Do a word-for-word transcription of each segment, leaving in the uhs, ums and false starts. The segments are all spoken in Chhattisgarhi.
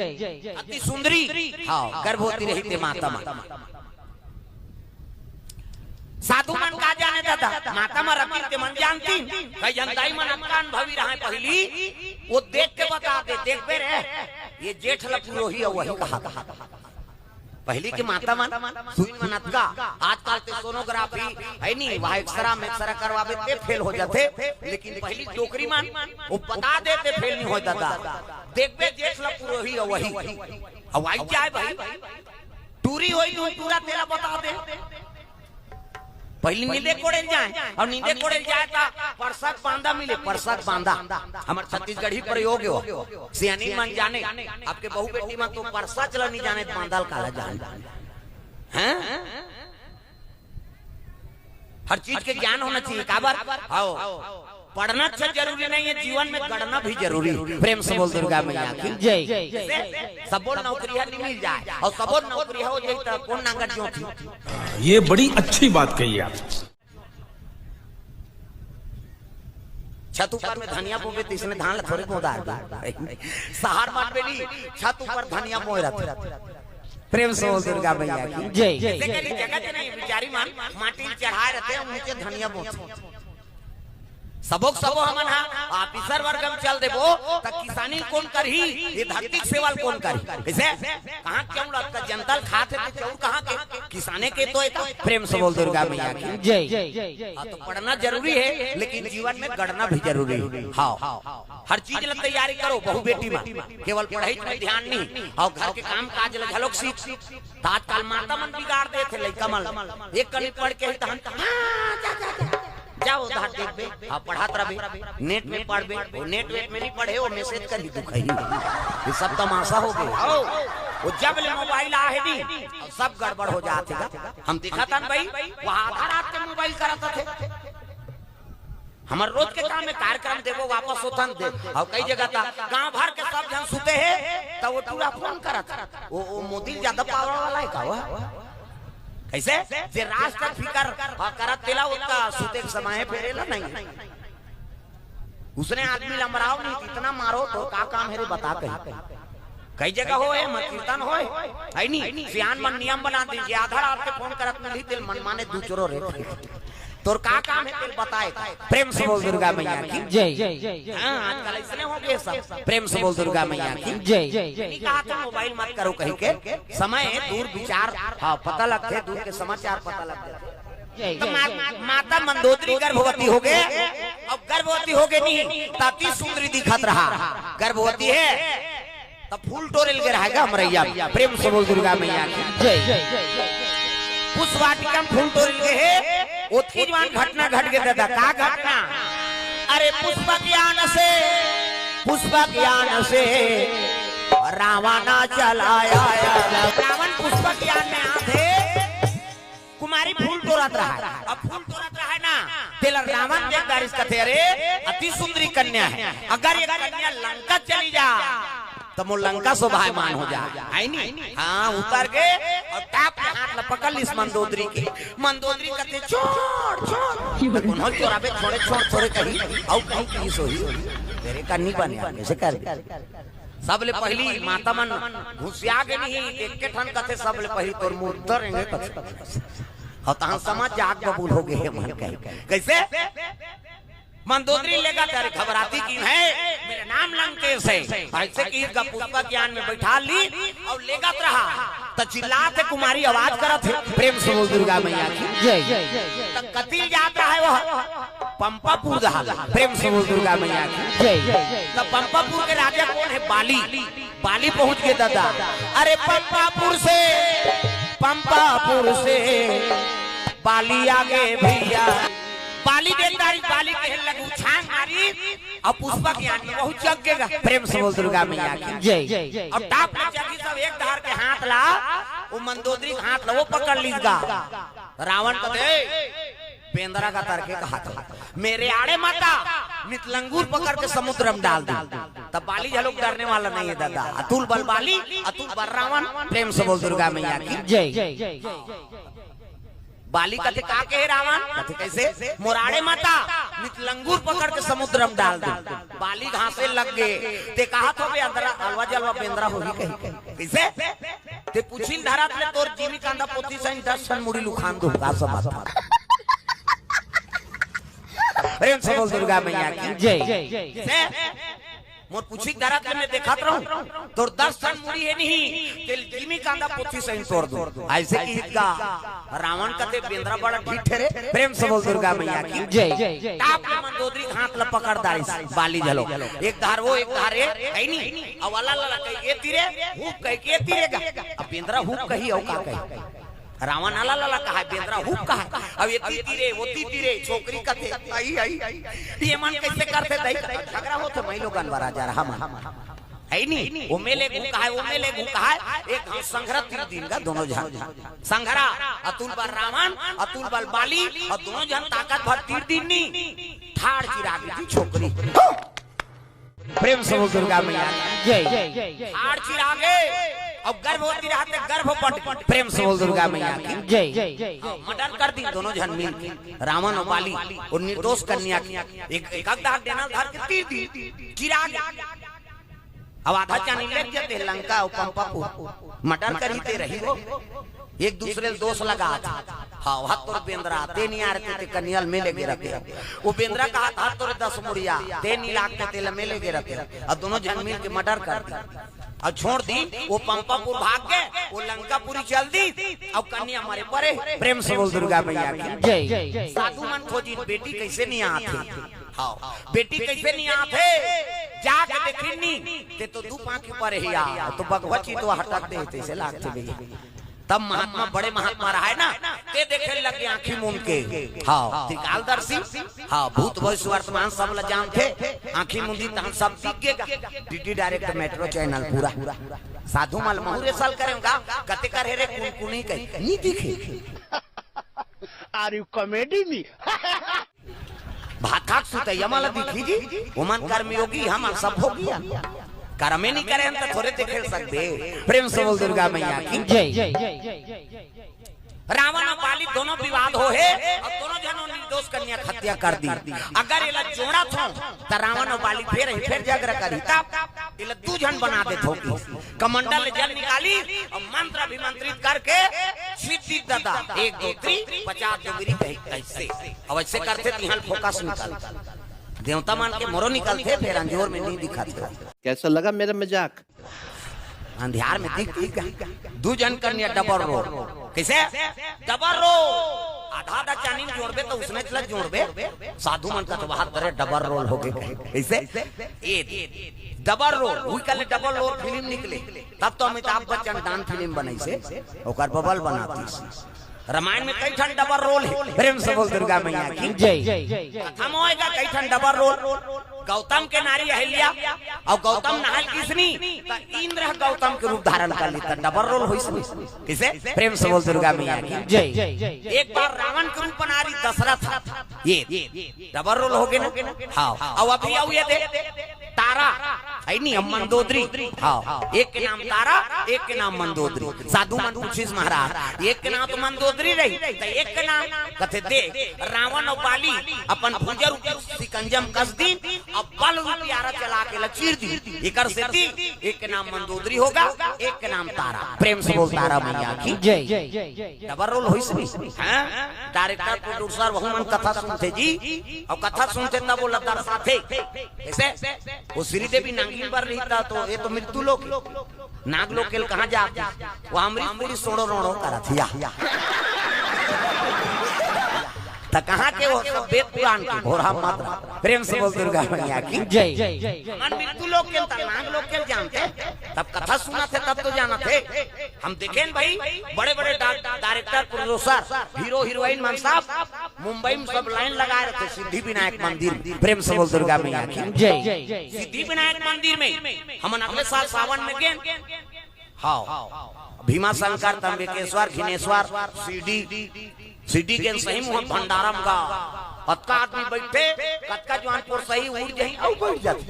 अति सुंदरी, हाँ, गर्भवती रहिथे माता मन। साधु मन का जाने दादा, माता मन रतिन ते मन जानतिन। कई जन दाई मन अतका अनुभवी रहय पहिली, वो देख के बता दे, "देखबे रे, ये जेठ ल पुरोही अउ वही कहा।" पहिली के माता मन सुई मन अतका, आजकल ते सोनोग्राफी हे नी, वहाँ एक्सरा मेक्सरा करवाबे ते फेल हो जाथे, लेकिन पहिली डोकरी मन वो बता दे ते फेल नहीं होय दादा। "देखबे जेठ ल पुरोही अउ वही, अउ आई जाए भाई।" टूरी होई तो टूरा तेला बता दे। पहिली नींदे कोड़े ल जाए, अउ नींदे कोड़े ल जाए त परसा के बांदा मिले, परसा के बांदा। हमर छत्तीसगढ़ी प्रयोग हो, सियानी मन जाने। आपके बहू बेटी मन तो परसा चला नहीं जाने, बांदा ल काला जाने। हैं? हर चीज के ज्ञान होना चाहिए। काबर? आओ, पढ़ना अच्छा जरूरी नहीं है, जीवन में गढ़ना भी जरूरी है। प्रेम से बोल दुर्गा मैया की। जय। सबो नौकरी है नहीं मिल जाए, अउ सबो नौकरी हो जाए तो कौन नांगर जोती? ये बड़ी अच्छी बात कही आप। छत ऊपर में धनिया बोबे, त इसने धान ला थोरे बोदार दे। सहर मन में नहीं, छत ऊपर धनिया बोए रहथे। प्रेम से बोल दुर्गा मैया की। जय। जैसे कहीं जगह के नहीं, बिचारी मन माटी ल चढ़ाए रहथे, नीचे धनिया बोथे। सबो के सबो हमन हा ऑफिसर वर्ग में चल देबो, त किसानी ल कोन करही, ये धरती के सेवा ल कोन करही? कैसे? कहाँ के चाउर अतका जनता ल खात हे, ते चाउर कहाँ के? किसाने के तो एता। प्रेम से बोल दुर्गा मैया की। जय। हाँ, तो पढ़ना जरूरी है, लेकिन जीवन में गढ़ना भी जरूरी है। हाँ, हर चीज ला तैयारी करो, बहू बेटी मन, केवल पढ़ाई में ध्यान नहीं, अउ घर के काम काज ला घलोक सीख। त आजकल माता मन बिगाड़ देथे लइका मन। एक कनी पढ़ के ही तहन, हाँ, जा, जा, जा, जा, वो धार देखबे, हाँ, पढ़त रहबे, नेट में पढ़बे, वो नेट वेट में नहीं पढ़े, वो मैसेज कर ही दुख है। ये सब तमाशा हो गया। वो जब ले मोबाइल आ है नी, सब गड़बड़ हो जाथे गा। हम दिखातन भाई, वहाँ आधा रात के मोबाइल करत थे। हमर रोज के काम में कार्यक्रम देबो, वापस होथन दे। अउ कई जगह त गांव भर के सब झन सुते हे, त वो टूरा फोन करत, "वो, वो मोदी ल ज्यादा पावर वाला है का वो?" कैसे? जे राष्ट्र फिकर, हाँ, करत तेला ओतका सुते के समय हे, फेर एला नहीं। उसने आदमी ल अमराव नहीं, इतना मारो तो का काम है रे, बता कहीं। कई जगह होए, हमर कीर्तन होए, है नी? सियान मन नियम बना दीजिए, आधा रात के फोन करत मिलही, तेल मनमाने दूचरो रे। तोर का काम है, तेल बताए। प्रेम से बोल दुर्गा मैया की। जय। हाँ, आजकल इसने हो गए सब। प्रेम से बोल दुर्गा मैया की। जय। नहीं कहा था मोबाइल मत करो कहीं के, समय है, दूर विचार, हाँ, पता लगते, दूर के समाचार पता लगते। जय, त जय, मा-, जय। माता मंदोदरी गर्भवती हो गए। अब गर्भवती हो गए नहीं, त अति सुंदरी दिखत रहा। गर्भवती है, त फूल टोरे ल गे रहा है गा हमरैया। प्रेम से बोल दुर्गा मैया की। जय। पुष्प वाटिका में फूल टोरे ल गे हे, ओतकी जवान घटना घट गए दादा। का घटना? अरे पुष्पक यान से, पुष्पक यान से रावण चला आया। रावण पुष्पक यान में आथे। कुमारी फूल टोरत रहा है। अब फूल टोरत रहा है ना, तेला रावण देख डारिस, कथे, "अरे, अति सुंदरी कन्या है, अगर ये कन्या लंका चली जा, त मोर लंका शोभायमान हो जा।" है नी? हाँ, उतर गए अउ टाप के हाथ ला पकड़ लिस मंदोदरी के। मंदोदरी कथे, "छोड़, छोड़।" त कोनो चोराबे, "छोड़े, छोड़, छोड़े," कही, अउ कहीं कहीं सोही, तेरे का नहीं बने, कैसे कर दे? सबले पहिली माता मन घुसिया गे नहीं, एक के ठन कथे, "सबले पहिली तोर मुर्दा रेंगे," कथे। अउ तहां समाज जाग बबूल हो गए मन कहे। कैसे? मंदोदरी लेगा तेरे घबराती क्यों है, मेरा नाम लंकेश है। ऐसे कि इसका पुष्पक यान में बैठा ली अउ लेगत रहा। त चिल्लात हे कुमारी, आवाज करत हे, प्रेम से बोल दुर्गा मैया की। जय। त कति ल जात रहा है वो, पंपापुर दहा, प्रेम से बोल दुर्गा मैया की। जय। त पंपापुर के राजा कौन है? बाली। बाली पहुंच गए दादा। अरे पंपापुर से, पंपापुर से बाली आ गए भैया। बाली देख डारिस, बाली कहे लगू छांग मारी, अउ पुष्पक यान में बहुत जग गए। प्रेम से बोल दुर्गा मैया की। जय। अउ टाप में जगी सब एक धार के हाथ ला, वो मंदोदरी के हाथ ला, वो पकड़ लीस गा। रावण कथे, बेंदरा का तरके कहा था, "मेरे आड़े माता, नित लंगूर पकड़ के समुद्र में डाल दूं।" तब बाली झलोक डरने वाला नहीं है दादा। अतुल बल बाली, अतुल बल रावण। प्रेम से बोल दुर्गा मैया की। जय। बाली कथे, "का कहे रावण?" कथे, "कइसे?" "मोर आड़े मत आ, नित लंगूर पकड़ के समुद्र म डाल दे।" बाली घांसे लग गे। "ते कहत होबे अंदरा अलवा जलवा बेंदरा होही कही।" कइसे? "ते पूछिन धरत ले तोर जिमी कांदा पोथी सही दस ठन मुड़ी ल उखान दूं।" का समझ? प्रेम से बोल दुर्गा मैया की जय। से मोर पूछी धरत ले मैं देखत रहूं, तोर दस ठन मुड़ी हे नहीं, ते जिमी कांदा पोथी सही तोड़ दूं। अइसे किहिस गा रावण कथे, "बेंदरा बड़ा ढीठ हे रे।" प्रेम से बोल दुर्गा मैया की जय। टाप ले मंदोदरी के हाथ ल पकड़ डारिस बाली घलो, एक धार वो, एक धार ये, हे नहीं? अउ अला लला कहि ए तीरे, हुप कहि के ए तीरे गा। अब बेंदरा हुप कही अउ का कही? रावण अला लला कहाय, बेंदरा हुप कहाय। अब एती तीरे, ओती तीरे, छोकरी कथे, "अई, अई, अई, ये मन कइसे करथे दई?" झगरा होथे मई लोगन बर, राजा रहा मन। हे नहीं? ओमे ले घूं कहाय, ओमे ले घूं कहाय, एक घांव संघरा तीर दीन गा दोनों झन। संघरा, अतुल बर रावण, अतुल बर बाली, अउ दोनों झन ताकत भर तीर दीन नी। ठाड़ चिरागे जी छोकरी। प्रेम से बोल दुर्गा मैया की जय। ठाड़ चिरागे, अब गर्भवती रहते गर्भपट। प्रेम से बोल दुर्गा मैया की जय। हाँ, मर्डर कर दीन दोनों झन मिल के, रावण अउ बाली, अउ निर्दोष कन्या के। एक, एक आध दाग डेना ल धर के तीर दीन, चिरागे। अब आधा चानी ले जथे लंका अउ पंपापुर, मर्डर करही ते रही वो। एक दूसरे ल दोष लगाथे। हाँ, "हा तोर बेंदरा, ते नइ आए रहते ते कन्या ल में लेगे रहतेंव।" वो बेंदरा कहथे, "हा तोर दस मुड़िया, ते नइ लागते तेला में लेगे रहतेंव।" अउ दोनों झन मिल के मर्डर कर दीन। अउ छोड़ दीन, वो पंपापुर भाग गे, वो लंकापुरी चल दीस, अउ कन्या मरे परे। प्रेम से बोल दुर्गा मैया की जय। साधु मन खोजिन, "बेटी कइसे नइ आत हे?" हाँ, "बेटी कइसे नइ आत हे?" जाके देखिन नी, ते तो दू पांव के परे हे यार, तो बघवा चितवा हटक दे, तइसे लागथे भैया। तब महात्मा, बड़े महात्मा रहाय ना, ते देखे लगे आंखी मूंद के। हाँ, त्रिकालदर्शी, हाँ, भूत भविष्य वर्तमान सब ल जानथे, आंखी मूंदी तहन सब दिख गेगा। डीडी डायरेक्ट मेट्रो चैनल पूरा। साधु मन ल महूं रे सल करेंव गा, कते कर हे रे कुनकुनी कही, नी दिखे। Are you comedy me? भात खाक सुतइया मन ल दिखही जी, ओमन कर्मयोगी, हमन सब भोगी हन। करमे नइ करे हन त थोरे देखे ल सकबे। प्रेम से बोल दुर्गा मैया की जय। रावण अउ बाली दोनों विवाद होहे अउ दोनों झन निर्दोष कन्या के हत्या कर दीन। अगर एला जोड़त हों त रावण अउ बाली फेर ही फेर झगरा करही, तब एला दू झन बना देथों कि कमंडल ले जल निकालिस अउ मंत्र अभिमंत्रित करके सिद्धि ददा एक दो तीन पचास डोंगरी कही कइसे। अब अइसे करथे तिहां फोकस निकल। देवता मन के मोरो निकलथे, फेर अंजोर में नइ दिखत हे। कैसा लगा मेरा मजाक? अंधियार में दिख, दिख, दू झन कन्या डबल रोल। कइसे? Double role. आधा आधा चानी ल जोड़बे त उसने चला जोड़बे। साधु मन कथे, "वाह, तोरे डबल रोल होगे।" कइसे? ए डबल रोल, उही कले डबल रोल फिल्म निकले, तब तो अमिताभ बच्चन डांस फिल्म बनइसे, ओकर बबल बनातिस। रामायण में कई ठन डबल रोल हे। प्रेम से बोल दुर्गा मैया की जय। कथा में होय गा कई ठन डबल रोल। गौतम के नारी अहिल्या अउ गौतम नहाय ल गिस नी, त इंद्र ह गौतम के रूप धारण कर लिस, त डबल रोल होइस नी। कइसे? प्रेम से बोल दुर्गा मैया की जय। एक बार रावण के रूप बना रही दशरथ, ये डबल रोल होगे ना? हाँ। अउ अभी अउ ये दे, तारा, हे नी, अउ मंदोदरी। हाँ, एक के नाम तारा, एक के नाम मंदोदरी। साधु मन पूछिस, "महाराज, एक के नाम तो मंदोदरी रही, त एक के नाम?" कथे, "दे, रावण अउ बाली अपन भुजा रूपी सिकंजा म कस दीन, अउ बल रूपी आरा चला के ल चीर दीन। एकर सेती एक के नाम मंदोदरी होगा, एक के नाम तारा।" प्रेम से बोल तारा मैया की जय। डबल रोल होइस नी। हाँ? डायरेक्टर, प्रोड्यूसर, वहू मन कथा सुनथे जी, अउ कथा सुनथे तब ओला दर्शाथे। कइसे? वो श्रीदेवी नागिन बर रही त, तो ये तो मृत्यु लोक, नाग लोक के ल कहाँ जात? वो अमरीश पुरी सोड़ो रोड़ो करत हिया। त कहाँ के वो सब वेद पुराण के घोड़ा मात्रा। प्रेम से बोल दुर्गा मैया की जय। मन मृत्यु लोक के त नाग लोक के जानथे, तब कथा सुनथे तब तो जानथे। हम देखेन भाई, बड़े-बड़े डा-, डायरेक्टर, प्रोड्यूसर, हीरो, हीरोइन मन सब मुंबई में सब लाइन लगाए रहिथे सिद्धि विनायक मंदिर में। प्रेम से बोल दुर्गा मैया की जय। सिद्धि विनायक मंदिर में हमन अगले साल सावन में गेन। हाँ, भीमा शंकर, त्र्यंबकेश्वर, घिनेश्वर, शिरडी, सिटी के सही मुहा भंडारा म गा, अतका आदमी बइठे, कतका जवान पोरसही उठ जही अउ बइठ जाथे।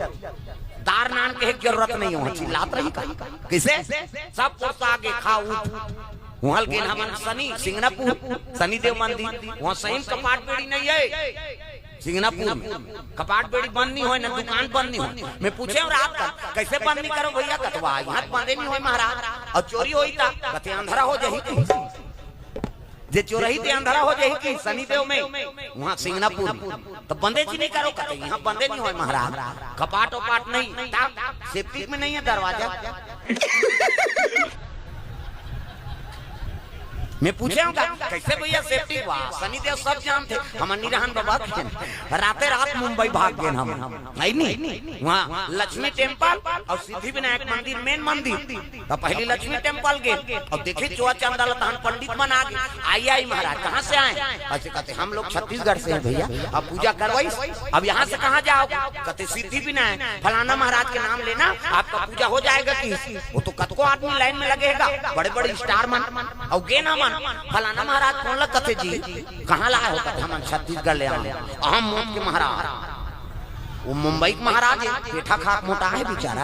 दार नान के जरूरत नइ हो, चिल्लात रही का? कइसे? सब पोरसा आगे खा उठ। उहाँ गेन हमन शनि, सिंगनापुर, शनिदेव मंदिर, उहाँ सही में कपाट बेड़ी नहीं है। सिंगनापुर में कपाट बेड़ी बंद नहीं होय, ना दुकान बंद नहीं होय। मैं पूछे हूँ रात का, "कैसे बंद नहीं करो भैया?" कथे, "वाह, यहाँ तो बंदे नहीं होय महाराज, अउ चोरी होई ता?" कथे, "अंधरा हो जाही।" जे चोरही ते अंधरा हो जाही कि शनिदेव में, उहाँ सिंगनापुर में, "तो बंदे जी नहीं करो?" कथे, "यहाँ बंदे नहीं होय महाराज, कपाट वपाट नहीं, ता सेप्टिक में नहीं है दरवाजा।" मैं पूछे हूँ का, "कैसे भैया सेप्टिक?" "वाह, शनिदेव सब जानथे, हमन नहीं रहन बाबा।" राते रात मुंबई भाग गेन हम, है नी? उहाँ लक्ष्मी टेम्पल अउ सिद्धि विनायक मंदिर, मेन मंदिर। तो पहली लक्ष्मी टेम्पल गेन अउ देखे चोआ चंदा ल तहन पंडित मन आ गे। "आई, आई महाराज, कहाँ से आए?" ऐसे कथे, "हम लोग छत्तीसगढ़ से हैं भैया।" अब पूजा करवाइस, "अब यहाँ से कहाँ जाओगे?" कथे, "सिद्धि विनायक, फलाना महाराज के नाम लेना, आपका पूजा हो जाएगा।" कि वो तो कतको आदमी लाइन में लगेगा, बड़े बड़े स्टार मन। अउ गेन हमन, फलाना महाराज कोन ल कथे जी, कहाँ लाए हो? कथे, "हमन छत्तीसगढ़ ले आए, अहम मोट के महाराज।" वो मुंबई के महाराज है, पेठा खा के मोटा है बेचारा।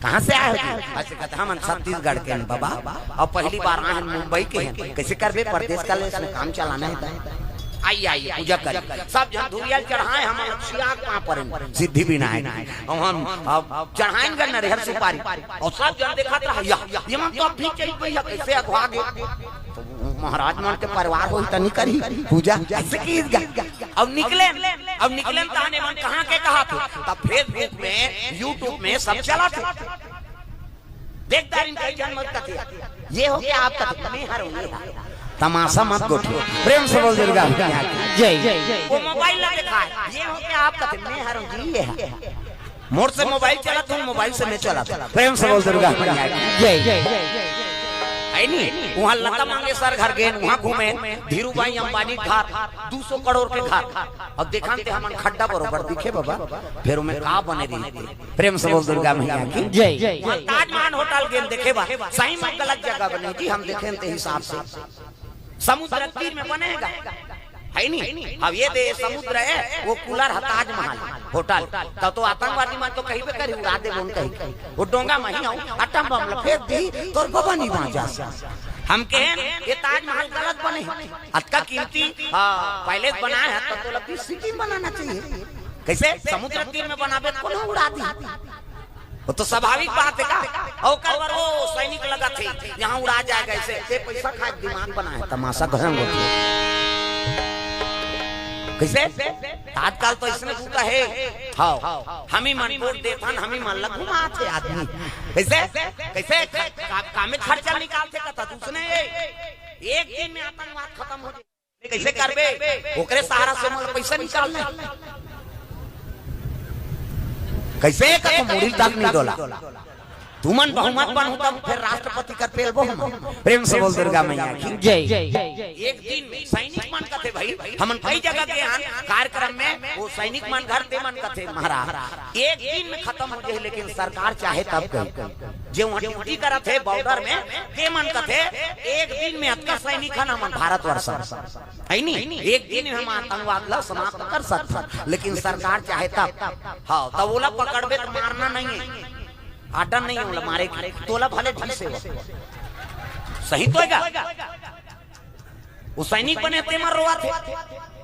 "कहाँ से आए हो जी?" ऐसे कथे, "हमन छत्तीसगढ़ के हैं बाबा, अउ पहली बार आए हैं, मुंबई के हैं।" "कैसे करबे, परदेस का ले, इसमें काम चलाना है।" आई, आई, पूजा करी, सब झन धुरिया चढ़ाए, हमन सिया के पाँव परेन, सिद्धि विनायक। अउ हम अब चढ़ाएन गा नरियर सुपारी, अउ सब झन देखत रहा, "या, ये मन तो अभी चल गई है, कैसे अगवा गे?" तो महाराज मन के परिवार होही त नहीं करी पूजा, ऐसे की गा। अब निकलेन, अब निकलेन तहन ए मन कहाँ के कहा थे, तब Facebook में, YouTube में सब चला थे। देख दारिन कई झन मत कथे, "ये हो क्या आपका?" "मैं हर हूँ, ये हर।" तमाशा मत गोठियो। प्रेम से बोल दुर्गा मैया की। जय, जय। वो मोबाइल ला दिखाए, "ये हो क्या आपका?" "मैं हर हूँ जी, ये है।" मोर से मोबाइल चला, तुम मोबाइल से मैं चला था। प्रेम से बोल दुर्गा मैया की। जय, जय। है नी? उहाँ लता मंगेशकर घर गेन, उहाँ घूमेन, धीरू भाई अंबानी घर, दू सौ करोड़ के घर। अब देखान ते हमन खड्डा बरोबर दिखे बाबा, फेर ओमे का बने रही। प्रेम से बोल दुर्गा मैया की। जय। उहाँ ताजमहल होटल गेन देखे बर, सही में गलत जगह बने जी, हम देखेन ते हिसाब से। समुद्र तीर में बने हे गा, है नी? अब ये दे समुद्र है, वो कूलर है ताजमहल होटल। तब तो आतंकवादी मन तो कहीं पे करी उड़ा दे, उन कहीं वो डोंगा मही आऊ, अटम बम ला फेंक दी, तोर बबा नहीं बाँचा। हम कहेन, ये ताजमहल गलत बने हे, अतका कीमती, हाँ, पैलेस बनाए हे, तब तो लगती सिटी में बनाना चाहिए। कैसे? समुद्र तीर में बनाबे, कोनो उड़ा दी। वो तो स्वाभाविक बात है का? अउ ओकर बर वो सैनिक लगत हे, यहाँ उड़ा जाएगा ऐसे, ते पैसा खाए दिमाग बनाए, तमाशा घरंग होथे। कैसे? आजकल तो इसने पूछा है, हाँ, हम ही मन वोट देथन, हम ही मन ला घुमाथे आदमी। कैसे? कैसे? का, का में खर्चा निकालथे कथा दूसने, एक दिन में आतंकवाद खतम हो जाए। कैसे करबे? ओकरे सहारा से मोला पैसा निकालना हे। कैसे? कतो मुड़ी तक नहीं डोला। तुमन बहुमत बनहू तब फेर राष्ट्रपति कर पेलबो हम। प्रेम से बोल दुर्गा मैया की। जय। एक दिन सैनिक मन कथे भाई, हमन कई जगह गे हन कार्यक्रम में, वो सैनिक मन घर ते मन कथे महाराज, एक दिन में खतम हो जाए, लेकिन सरकार चाहे तब कही। जे वहाँ ड्यूटी करत हे बॉर्डर में, ते मन कथे, एक दिन में अतका सैनिक हन हमन भारतवर्ष में। है नी? एक दिन में हम आतंकवाद ला समाप्त कर सकथन, लेकिन सरकार चाहे तब। हाँ, तब ओला पकड़बे त मारना नहीं है, आर्डर नहीं है ओला मारे के, तोला भले ढीसे हो। सही तो हे गा? वो सैनिक बने ते मन रोवत हे,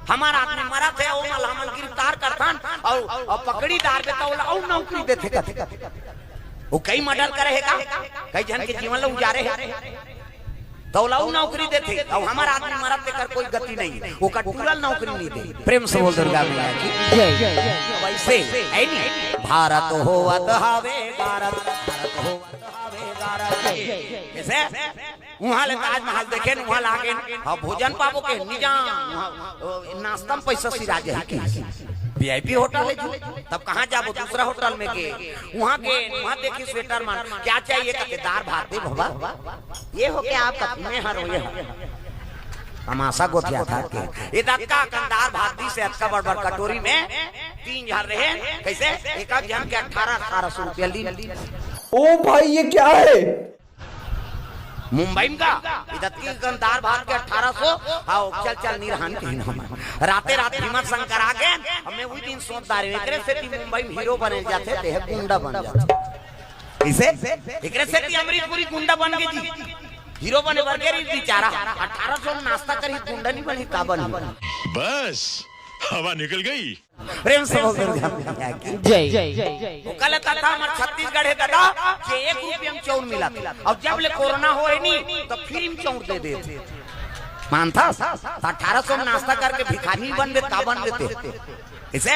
हमार आदमी मरत हे, ओ मन ला हमन गिरफ्तार करथन, अउ, अउ पकड़ी डारबे त ओला अउ नौकरी देथे कथे। वो कई मर्डर करे हे का? कई झन के जीवन ला उजारे हे। त ओला अउ नौकरी देथे, अउ हमार आदमी मरत तेकर कोई गति नहीं हे, ओकर टूरा ल नौकरी नहीं दे। प्रेम से बोल दुर्गा मैया की। जय। वैसे, है नी? भारत होवत हवे, भारत, भारत होवत हवे, भारत। कैसे? उहाँ ले ताजमहल देखेन, उहाँ लागे, हाँ, भोजन पाबो के, निजा, उहाँ, ओ, नाश्ता में पैसा सिरा जाही कि। वीआईपी होटल हे जी, तब कहाँ जाबो, दूसरा होटल में गे, उहाँ गे, उहाँ देखी स्वेटर मन, क्या चाहिए कथे, दार भात दे बाबा। ये हो क्या आपका, मैं हर हूँ, ये हर। तमाशा गोठियाथे के। ये दतका कंदार भात दीस हे अतका बड़ बड़ कटोरी में, तीन झन रहे, कैसे? एक एक झन के अठारह, अठारह सौ रुपया ली। ओ भाई, ये क्या है? मुंबई में का? ये दतकी कंदार भात के अठारह सौ, हाँ, चल, चल, नहीं रहन कहीं ना हम। राते रात भीमा शंकर आ गे, हमें वही दिन सोच दारे, एकरे सेती मुंबई में हीरो बने जाथे, ते गुंडा बन जाथे। इसे, एकरे सेती अमरीशपुरी गुंडा बन गे जी। हीरो बने बर गे रहिस बिचारा, अठारह सौ में नाश्ता करही, गुंडा नहीं बनही, का बनही? बस, हवा निकल गई। प्रेम से बोल दुर्गा मैया की। जय। ओकर ले तथा हमर छत्तीसगढ़ हे दादा, जे एक रुपया में चाउर मिलत। अउ जब ले कोरोना होय नी, त फ्री में चाउर दे देथे। मानथस? त अठारह सौ में नाश्ता करके भिखारी बनबे, का बनबे ते? कइसे?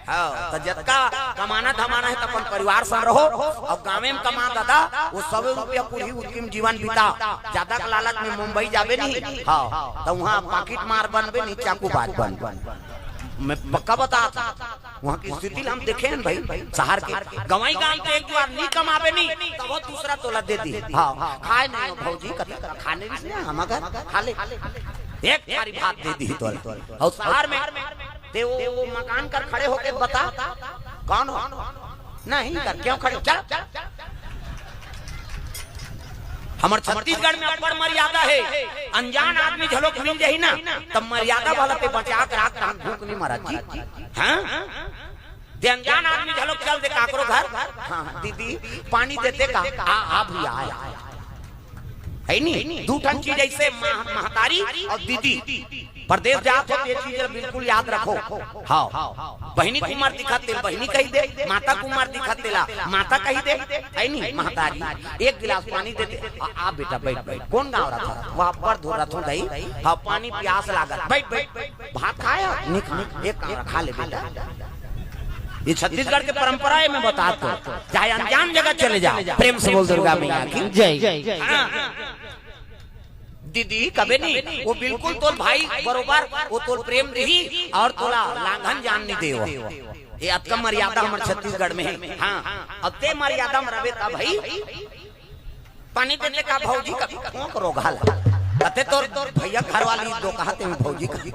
हाँ, त जतका कमाना धमाना हे, त अपन परिवार संग रहो, अउ गाँवे में कमा दादा, वो सौ रुपया पूरी उत्तम जीवन बिता। जादा के लालच में मुंबई जाबे नहीं, हाँ, त उहाँ पाकिट मार बनबे नहीं, चाकूबाज बनबे। मैं पक्का बतात हँव, उहाँ के स्थिति ल हम देखे हन भाई, शहर के। गँवई गाँव के एक बार नहीं कमाबे नहीं, तब वो दूसरा तोला दे दिही। हाँ, खाय नहीं हो भौजी, कभी खाने भी नहीं, हम अगर खा ले, एक थारी भात दे दिही तोला। अउ शहर में ते वो, वो मकान कर खड़े होके बता, कौन हो? नहीं कर, क्यों खड़े हो? चल। हमर छत्तीसगढ़ में अब्बड़ मर्यादा हे, अनजान आदमी घलोक मिल जाही ना, तब मर्यादा वाला ते बचा के राख, तहन भूख नहीं मरत जी। हाँ? ते अनजान आदमी घलोक चल दे काकरो घर, हाँ, दीदी, पानी देते का? आ, आ भैया, आय। हे नी? दू ठन चीज अइसे, मह-, महतारी अउ दीदी। परदेस जात हो, त ये चीज ल बिल्कुल याद रखो। हाँ, बहिनी के उमर दिखत तेला बहिनी कहि दे, माता के उमर दिखत तेला माता कहि दे, हे नी? महतारी, एक गिलास पानी दे दे। आ, आ बेटा, बइठ, बइठ। कोन गाँव रथस? वहाँ पर धुर रथों दाई। हाँ, पानी पियास लागत। बइठ, बइठ। भात खाय हस? नहीं खाय। एक काम रख, खा ले बेटा। ये छत्तीसगढ़ के परंपरा हे, मैं बतात हँव। चाहे अनजान जगह चले जा, प्रेम से बोल दुर्गा मैया की। जय। हाँ। दीदी कबे नहीं, वो बिल्कुल तोर भाई बरोबर, वो तोर प्रेम दिही अउ तोला लांघन जान नहीं देवय। ये अतका मर्यादा हमर छत्तीसगढ़ में हे। हाँ, अब ते मर्यादा में रबे त भाई, पानी देते का भौजी, कभी खोंक रोघा ल। कते तोर, तोर भैया घर वाली दो कहते हैं भौजी कभी। त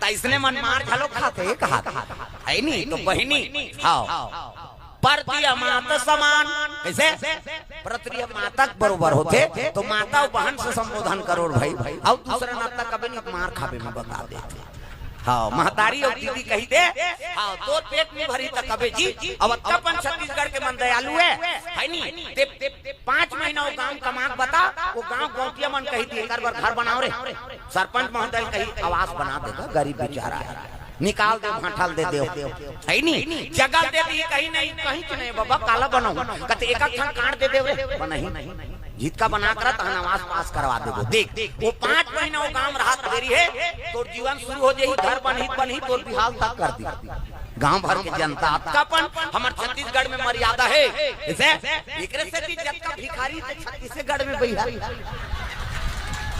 अइसने मन मार घलो खाथे, कहत हे नी? तो बहिनी, हाँ, परती मात समान, कइसे? परती माता के बरोबर होथे, तो माता अउ बहन से संबोधन करो भाई। अउ दूसरा नाता कबे नहीं, मार खाबे में बता देथे। हाँ, महतारी अउ दीदी कहि दे, हाँ, तोर पेट नहीं भरही त कबे जी। अउ अतका अपन छत्तीसगढ़ के मन दयालु हे, हे नी? ते, ते पाँच महीना वो गाँव कमा के बता, वो गाँव गौंटिया मन कहि दिही, एकर बर घर बनाव रे। सरपंच महोदय कही, आवास बना देगा, गरीब बेचारा है, निकाल दे, भांठल दे दे, हे नी? जगह दे दिही, कही नहीं, कहीं के नहीं बाबा, काला बनाऊं, कते एक ठन काट दे दे रे, बनही। जितका बना कर तहन आवास पास करवा देबो। देख, वो पाँच महीना वो गाँव राहत दे रही है, तोर जीवन शुरू हो जाही, घर बनही, बनही, तोर बिहाव तक कर दी। गांव भर के जनता, अतका अपन हमर छत्तीसगढ़ में मर्यादा हे। इसे, एकरे सेती जतका भिखारी ते छत्तीसगढ़ में बइहा।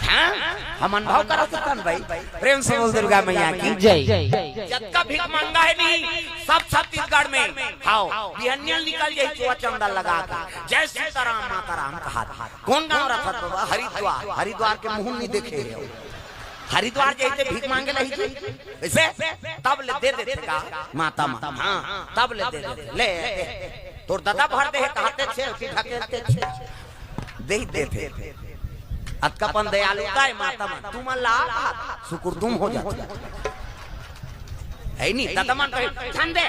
हाँ? हम अनुभव करा सकथन भाई। प्रेम से बोल दुर्गा मैया की। जय। जतका भिखमंगा हे नहीं, सब छत्तीसगढ़ में। हाव, बिहनिया निकल जाही चुआ चंदा लगा के। जय सीताराम, माता राम कहा। कौन गांव रहा था बाबा? हरिद्वार। हरिद्वार के मुंह नहीं देखे हे। हरिद्वार जाही ते भीख मांगे ला ही जी। वइसे तब ले दे देथे का माता मन। हाँ, तब ले दे देथे। ले, तोर ददा भर दे हे, कहते छे, उठी ढकेलते छे। दे ही देथे। अतका अपन दयालुता हे माता मन। तुमन ला सुकुरदुम हो जाथे। हे नी, ददा मन कही, "झन दे।"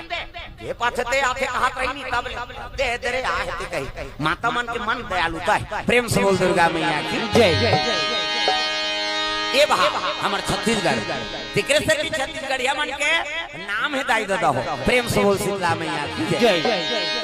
ये पाछे ते आथे कहत रही नी, तब ले, "दे दे रे, आहे ते," कही। माता मन के मन दयालुता हे। प्रेम से बोल दुर्गा मैया की जय। ये बहा हमर छत्तीसगढ़, तेकरे सेती छत्तीसगढ़िया मन के नाम हे दाई ददा हो। प्रेम से बोल शीतला मैया की जय। जय।